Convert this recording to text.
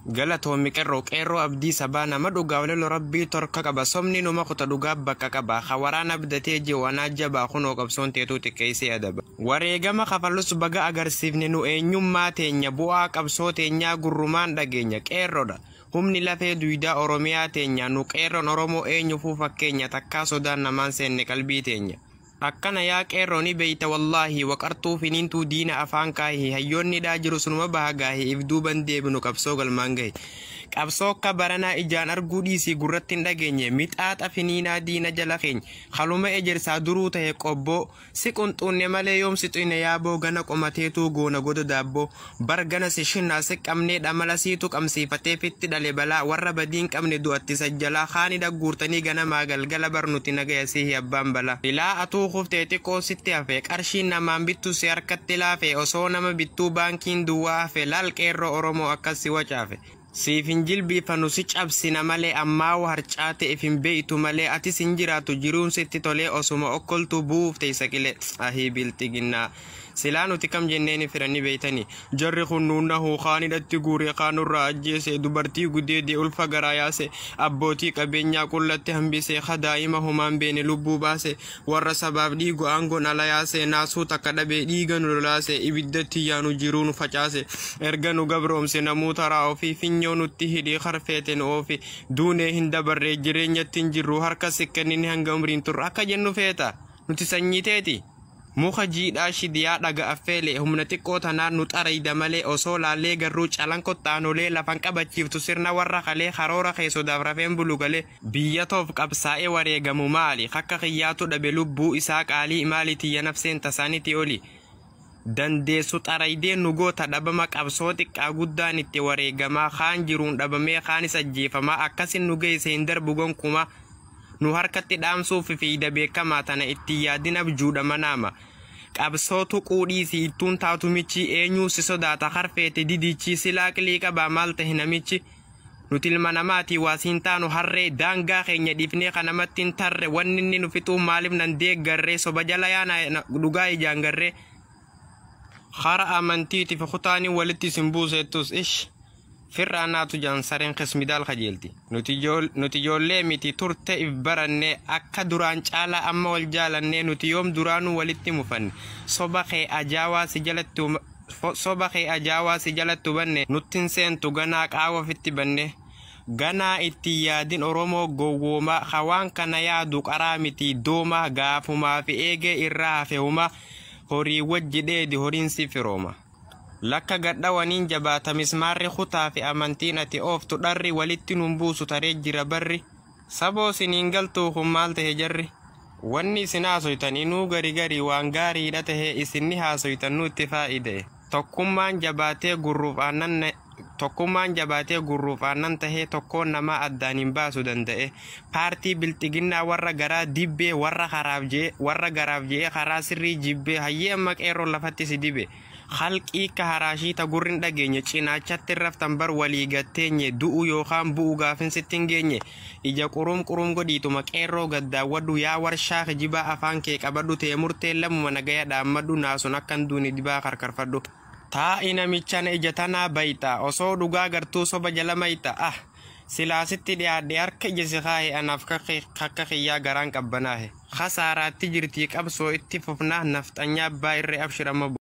Galatoomi qeerroo, qeerroo abdii sabaa, nama dhugaa walelo rabbii torka qaba. Somni numa kuta, dhugaa bakka qaba. Hawaraan abdatee jiru anaa jabaa, kunoo qabsoon teetuu xiqqeessee adaba. Wareegama kafalus baga agarsiifne nu eenyummaa teenya, bu'aa qabsoo teenyaa gurrumaan dhageenya. Qeerroodha humni lafee duydaa Oromiyaa teenya, nu qeerroon Oromoo eenyufuu fakkeenya, takkaa sodaan namaan seenne qalbii teenya. Akkana yaa qeerroo ni beeyta wallaahi, waqartuu finiintuu diina afaan kaahi, hayyoonni dhaa jiru sunuma baha gaahi, if duuban deebinu qabsoo galmaan gahi. Qabsoo akka baranaa ijaan arguu dhiisii gurratti hin dhageenye, mixaaxa finiinaa diina jala keenya, haluma ejersaa duruu tahe qobboo, si qunxuunne malee yoom si xuyne yaaboo, gana qomateetuu goona goda daabboo, bar gana si shinnaa si qabnee dhamala siitu qabsiifatee fitti dhale balaa, warra badiin qabne du'atti sajjalaa, haani dhagguurtanii ganamaa galgala bar nuti nagaya sihi abbaan balaa. Ilaa atuu kuftee xiqqoo sitti hafe, qarshiin namaan bittu si harkatti laafe, osoo nama bittuu baankiin duwwaa hafe, laal qeerroo Oromoo akkas si wacaafe. Siif hin jilbiifanu si cabsina malee, ammaa harcaate if hin beeytu malee, atis hin jiraatu jiruun sitti tolee, osuma okkoltuu bu'uuf teessa qilee. Ahii bilxiginnaa. Silaa nuti kam jenneeni firanii beeytanii? Jarri kun nuunnahu kaanidhatti guuree kaanurraa ajjeese, dubartii gudeedee ulfa garaa yaase, abbootii qabeenyaa qullatti hambise, kadaa'ima homaan beene lubbuu baase, warra sabaaf dhiigu aangoon ala yaase, naasuu takka dhabee dhiiga nu lolaase, ibiddatti yaanu jiruu nu facaase, erga nu gabroomse namuu taraa ofii, finyoo nutti hidhii harfeete nu oofi, duunee hin dabarree jireenyatti hin jirru, harka sikkannin hanga umriin turru akka jennu feeta. Nuti sanyii teeti. Muka jiidhaa shidiyaa dhaga affeele, humna xiqqoo tanaan nu xarayda malee, osoo laallee garruu calan qoxxaanolee, lafan qabachiiftu sirna warra kalee, karoora kee sodaaf rafeen bulu galee. Biyya toof qabsaa'ee wareegamu maali? Akka kiyyaatu dhabe lubbuu isaa qaalii, maali tiyya nafseen tasaaniti oli? Dandeessu xaraydee nu goota dhabama, qabsoo xiqqaa guddaan itti wareegamaa, kaan jiruun dhabamee kaanis ajjeefamaa, akkasin nu geesse hin darbu gonkumaa. Nu harkatti dhaamsuuf fiida beekamaa, tana itti yaadin abjuudha manaama. Qabsoo tuquu dhiisii ittuun taatu michi, eenyuu si sodaata harfeete didichi, silaa qilii qabaa maal tahe namichi. Nuti ilma namaatii waasiin taanu harree, daangaa keenya dhiifnee kanamatti hin tarre, wanni inni nu fixuu maaliif nan deeggarree, soba jala yaana dhugaa ijaan garree. Hara amantiitiif kutaanii walitti isin buusettus ish. Firraa naatu jaan sareen qismidaal kajeelti. Nuti ijoollee miti turte if baranne, akka duraan caalaa amma wal jaalanne, nuti yoom duraanuu walitti mufanne. Soba kee ajaawaa si jalatti soba kee ajaawaa si jalatti hubanne, nuttin seentu ganaa qaawa ofitti banne. Ganaa itti yaadin Oromoo gowwoomaa, hawaan kana yaadu qaraa miti dooma, gaafumaa fi eegee irraa hafe huma, horii wajji dheedi horiin si firooma. Lakka gadhawaniin jabaata mismaarri, kutaa fi amantiin ati ooftu dharri, walitti nun buusu taree jira barri. Saboo siniin galtuu kun maal tahe jarri? Wanni isin haasoytan inuu gari gari waan gaariidha tahe, isinni haasoytan nutti faa'ide. Tokkummaan jabaatee gurruuf aannan tokkummaan jabaatee gurruuf aannan tahee, tokkoon namaa addaan hin baasu danda'e. Paartii bilxiginnaa warra garaa dibbee, warra karaaf jee warra garaaf jee karaa sirrii jibbee, hayyee amma qeerroon lafatti si dibe. Halqii ka haraashii ta gurrin dhageenye, cinaachatti raftan bar walii gatteenye, du'u yookaan bu'u gaafin sitti hin geenye. Ija qurum qurum godhiituma qeerroo gaddaawwadhu, yaa warshaa kijibaa afaan kee qabadhu, tee murteen lamuma nagaya dhaammadhu, naasun akkan duuni dibaa karkarfadhu. Taa'i namichana ija tanaa bayxa, osoo dhugaa gartuu soba jala mayxa, ah silaasitti dhiyaadhe harka ija si kaahe, anaaf kakka kiyyaa garaan qabbanaahe. Kasaaraatti jirtii qabsoo itti fufnaa, nafxanyaa abbaa irree abshir amma.